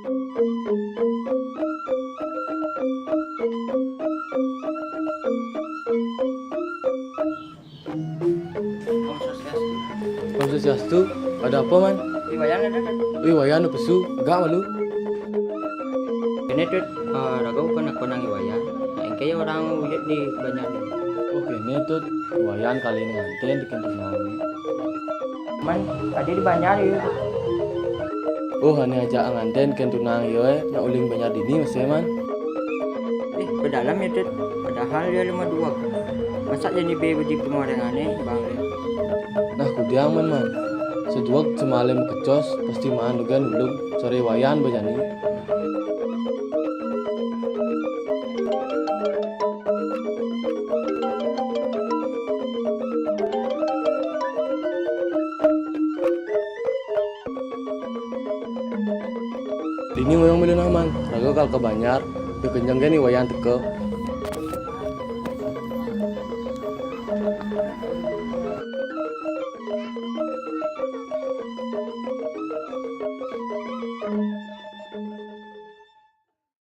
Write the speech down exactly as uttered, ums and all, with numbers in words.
Om Swastiastu, ada apa, Man? Ih, Wayan ada, Tut. Wih, Wayan pesu, gak malu. Kene, Tut, eh, raga bukan aku nang Wayan. Nah, engke ya orang wujud di banyak ni. Oh, kene, Tut, Wayan kali ini nganten di kantor nang. Man, tadi di banyak ya. Oh, ane ajak nganten ken tunang yo, eh, nak uling banyak dini mesti, Man. Eh, pedalam ya, Tut. Padahal dia lima dua. Masa jadi be budi pemorengane, Bang. Nah, kudiang, Man, Man. Seduak semalem kecos, pasti maan dogen ulung sore Wayan bejani. Dini ngoyong milu nah, Man, raga kal ke Banjar, yo kenjeng geni Wayan teka.